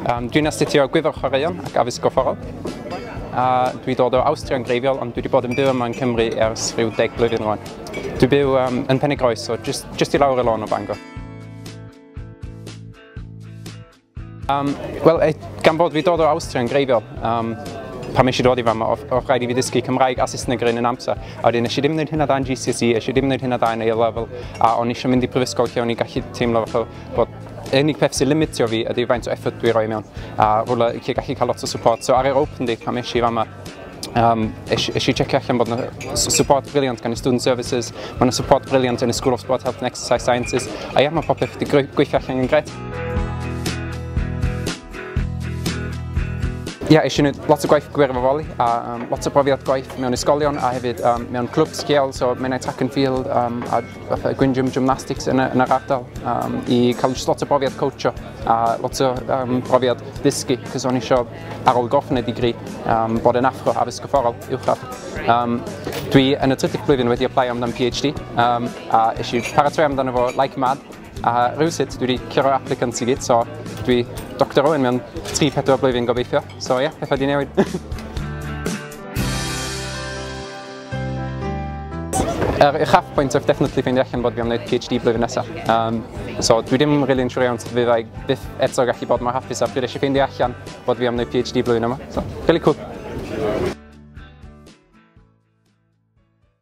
Dwi'n astudio gwyddor chwaraeon ac addysg gorfforol. A dwi dod o Awstria yn greiddiol, ond dwi wedi bod yn byw yma yn Cymru ers rhyw 10 blwyddyn rwan. Dwi'n byw yn Penygroes, so just i lawr y lôn o Bangor. Wel, gan bod fi dod o Awstria yn greiddiol, pan nes i dod i fama, oedd rhaid i fi ddysgu Cymraeg a Saesneg yr un yn amser. A wedyn nes i ddim wneud hynna da yn GCSE, nes i ddim wneud hynna da yn A-level, a o'n i eisiau mynd i prifysgol lle o'n i'n gallu teimlo fatha bod unig peth sy'n limitio fi ydy faint o effort dwi'n rhoi mewn, a rhywle lle gallu cael lot o support. So ar yr Open Day pan es i fama, es i checio allan bod yna support brilliant gan y Student Services, mae yna support brilliant yn y School of Sport Health and Exercise Sciences, a ia, mae popeth wedi gweithio allan yn gret. Ia, eisiau gwneud lot o gwaith gwirfoddoli a lot o brofiad gwaith mewn ysgolion a hefyd mewn clwbs lleol, so Menai Track and Field a fatha Gwyn Gymnastics yn yr ardal i cael just lot o brofiad coachio a lot o brofiad ddysgu, cos o'n eisiau ar ôl gorffen y degree bod yn athro addysg gorfforol uwchradd. Dwi yn y trydydd blwyddyn wedi apply amdan PhD a eisiau paratoi amdano fo like mad. A rhywsut dwi wedi curo applicants i gyd, so dwi Dr Owen mewn 3-4 blwyddyn gobeithio. So ie, yeah, pethau di newid. Yr uchafbwynt oedd definitely ffeindio allan bod fi am wneud PhD blwyddyn nesaf. So dwi ddim really yn siŵr iawn sut fyddai byth eto gallu bod mor hapus a pryd eisiau ffeindio allan bod fi am wneud PhD blwyddyn yma. So, really cool.